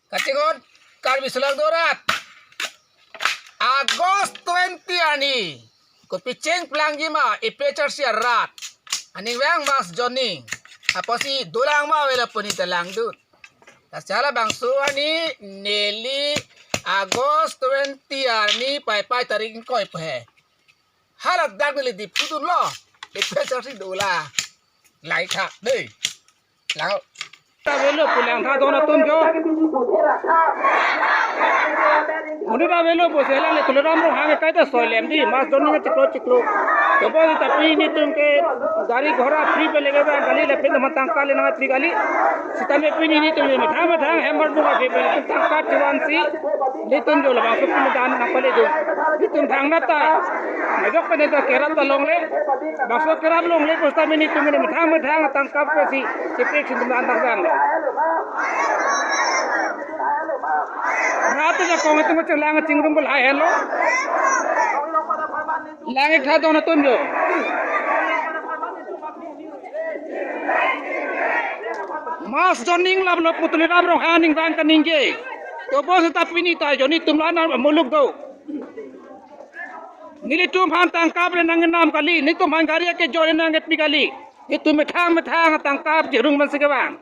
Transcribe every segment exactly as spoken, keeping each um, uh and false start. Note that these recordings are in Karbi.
Kachinghon Karbi Solangdo arat, August twenty arni kopi cheng plangji ma A P H L C arat, aning vang mass joining apotsi dolang ma, avelo puni ta langdun. Lasi halabangso arni neli August twenty arni Paipai tarik ingkoi pu he. Haladak neli Diphu dunlo, A P H L C dolang. Langtha dei. Lang. Ta avelo pu langtha don atum jo. Muni ta avelo pu si alangle Tuliram Ronghang ke kaita soi lem dei, mass joining chiklo chiklo. Tebonta pini netum ke gari ghora free pele ke bang kali, lapen teman tangka le nang free kali. Sitame pini netum methang methang hem bor dunga free pele, tangka chevansi netum jo labangso pini dan nangpale dun. Netum thangnat ta majok pen ta kerap ta longle. Bangso kerap longle pusitame netum methang methang tangka pensi chepik si netum dan tangka lo. Rat ajakong atum chelang chingrum bel hai henlo. Langtha don atum jo. Mass joining laplo pu Tuliram Ronghang aning vang kaningje. Tebonta pini ta jo netum la-an amuluk do. Nelitum aphan tangka pen nangkenam kali, netum aphan gari akejor nangkepi kali. Netum methang methang tangka cherung mansi kevang.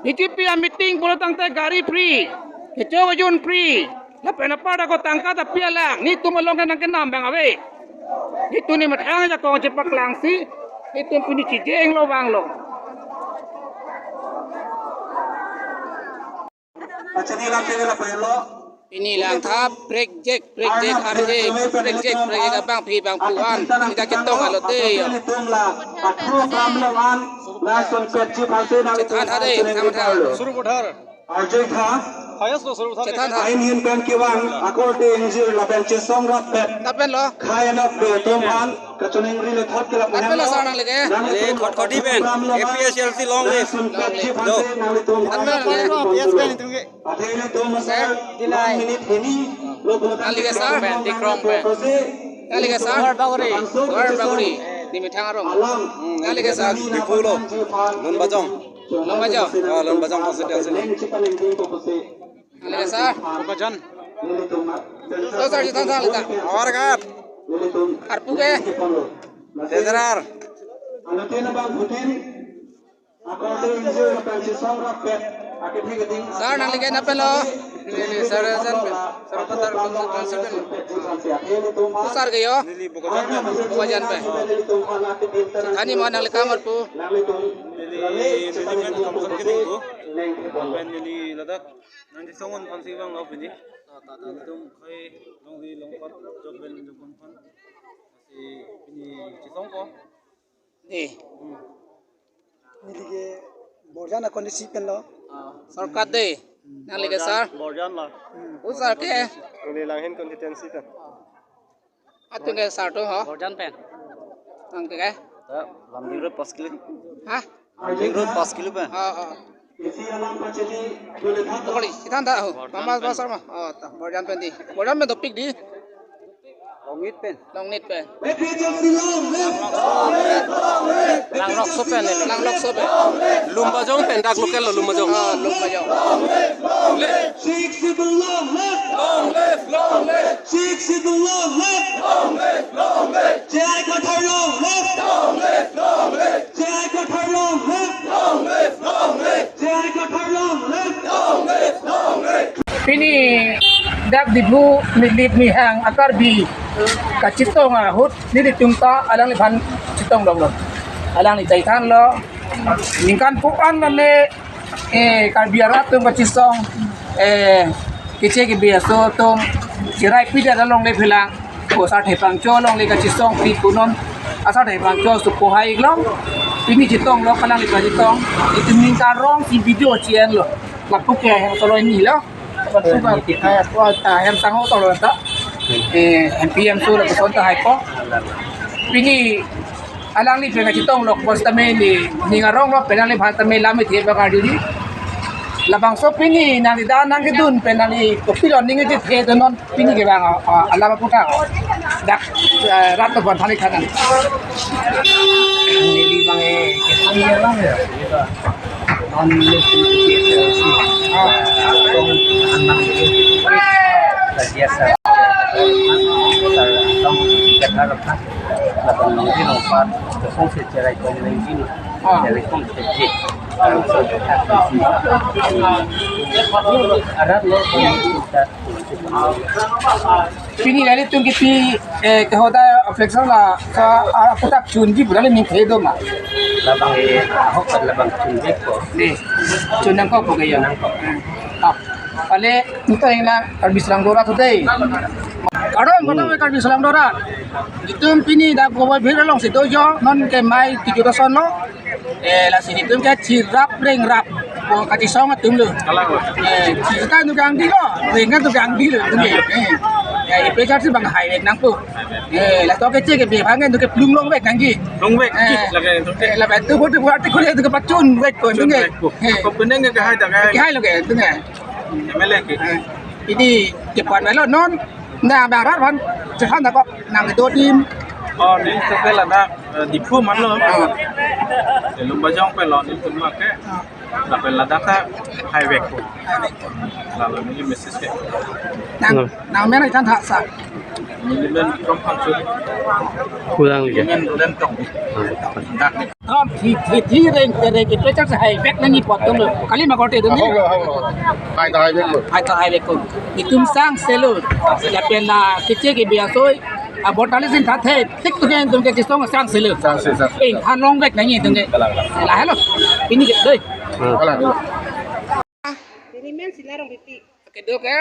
B J P a-meeting pulo tangte gari free, kecho kejun free, lapen apar ako tangka ta pi alang, netum along ke nangkenam bang ave. Netum ni methang ajakong chepaklangsi netum pini chijeng lo vanglo. Achini lam tengah apa lo? Pini langtha prekjek prekjek arje prekjek prekjek abangpi bangpo an. Ida ketong alo te yo. Chethan tha dei, than tha. Arjoi tha. Chethan tha. Ain hin pen kevang akor te ingjir lapen chesong rapet. Lapen lo. Khai anak be atum aphan kachiningri le thot ke lapen. Lapen lo sar nangle ke. Nangle khot khot di pen. A P H L C long live. Lapen lo ke. Athe ilitum sar, one minute hini, lo. Nangli ke sar? Pen, Dikrong pen. Nangli ke sar? Duar Bagori. Duar Bagori. Di methang arong. Nangli ke sar? Diphu lo. Lumbajong. Lumbajong. Oh, Lumbajong constituency lo. Nangli ke sar? Lumbajong. Lo sar, chethan tha lita. Awarghat. Arpu ke? Tejarar. Sar, nangli ke nangpelo? Neli, neli, sar, sar, sar, sar, sar, sar, sar, sar ke yo? Neli Bokajan pen. Bokajan pen. Ani mo nangli kamar pu? Neli, neli pen kam sar ke ningku. Pen neli ladak. Nangchisong un aphansi vanglo pini. Nelitum khai longri longpat jok pen jok pen aphan. Si pini chisong ko. Dei. Neli ke Borjan a-constituency pen lo. Ah, shortcut dei. Hmm. Nangli ke sar? Borjan lo. Hmm. O sar ke? Neli Langhin constituency pen. Atum ke sar atum ho? Borjan pen. Nang ke? Ta Lumding Road pas kilo. Hah? Lumding Road pas kilo pen. Oh, oh. Kali, chethan tha ho. Mama ba sar ma. Oh, ta Borjan pen dei. Borjan pen dopik dei. Longnit pen. Longnit pen. Langlokso pen le. Langlokso pen. Lumbajong pen dak local lo Lumbajong. Ah, Lumbajong. Sixth Schedule long live! Long live! Long live! Sixth Schedule long live! Long live! Long live! J I Kathar long live! Long live! Long live! J I Kathar long live! Long live! Long live! J I Kathar long live! Long live! Long live! Pini dak Diphu Nilip Nihang a-Karbi kachetong ahut nelitum ta alangliphan chetong longlo. Alangli chai thanlo. Ningkan pu-an mane, eh, Karbi arat atum kachisong, eh, keche kebi aso atum cherai pida along le phelang. Ko sar thepangcho along le kachisong pi kunon. Asar thepangcho supo hai long. Pini chetong lo, kalang le chetong. Itum ningkan rong si video chien lo. Lapu ke hem solo ini lo. Lapu ke, eh, ko ta hem sango solo ta. Eh, M P M so lapuson ta hai ko. Pini alangli pen kachetong lo pusitame ne ning arong lo pen nangliphan tame lam ithe bang arjuli. Labangso pini nangli dan nangkedun pen nangli kopilo ning ithe donon pini ke bang, ah, alam aputhak. Dak, eh, rat to bon thani khanan. Neli bang, eh, kethan ya bang ya. Non lu pun kecil ya. Ah. Lapen longri longpat, kosonsi cherai kong lengji, ah, cherai kong cheji. Arat lo, pini nelitum kipi, eh, kehoda flex la, sa, ah, putak chunji pu neli ning thedo ma. Labang, eh, ahok labang chunji ko. Ni, chun nangkok po kaya. Ah, pale, ito yang lang, Karbi Selam Dora today. Kardom, kardom, Karbi Selam Dora. Itum pini dak Goboi Bhir alongsi dojo, non ke mai tujuh doson lo. Eh, lasi itum ke chirap ring rap. Ko kachisong atum lo. Kalang lo. Eh, chita nukang di lo, ring kan tukang di lo. Eh, ya, ipe charsi bang hai vek nangpo. Eh, la to ke che ke be bang tu ke plung longvek nangji. Longvek, eh, lagi tu ke. Eh, lapen tu bote buat tu kule tu ke pachunvek ko tu ke. Chunvek ko. Eh. Ko penang ke hai dak hai. Ke hai lo ke tu ke. M L A ke. Eh, ini cepat lo non. Nah, barat kan. Cehan dak kok nang do tim. Oh, ni setelah dak, eh, Diphu man lo. Ah. Di Lumbajong pen lo nelitum ma ke. Ah. Lapen ladak ta hai vek ko. Lalu neli message ke. Nang, nang men ai than tha sa. Neli men Bikram Phangcho. Kurang lagi. Neli men Roland Tong. Dak ni. Tom thi thi thi reng te reng ke pechak sa hai vek nangji apot atum lo. Kali ma korte atum ni. Ahok lo, ahok lo. Hai ta hai vek lo. Hai ta hai vek ko. Itum sangselo. Lapen la keche ke biasoi. A botali sin that hai. Tik tu ke itum ke chisong sangselo. Sangselo, sangselo. Eh, than longvek nangji itum ke. Kalang, kalang. Lahelo. Pini ke dei. Kalang, kalang. Ini men Sina Rongpipi. Kedo ke?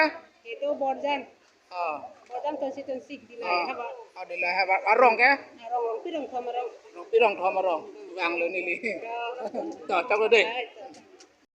Kedo Borjan. Ah. Borjan constituency di, ah, Lahei Havar. Ah, di Lahei Havar. Arong ke? Arong, Rongpi Rongthom arong. Rongpi Rongthom arong. Vang lo neli. Ya. To, chok lo dei. Baik.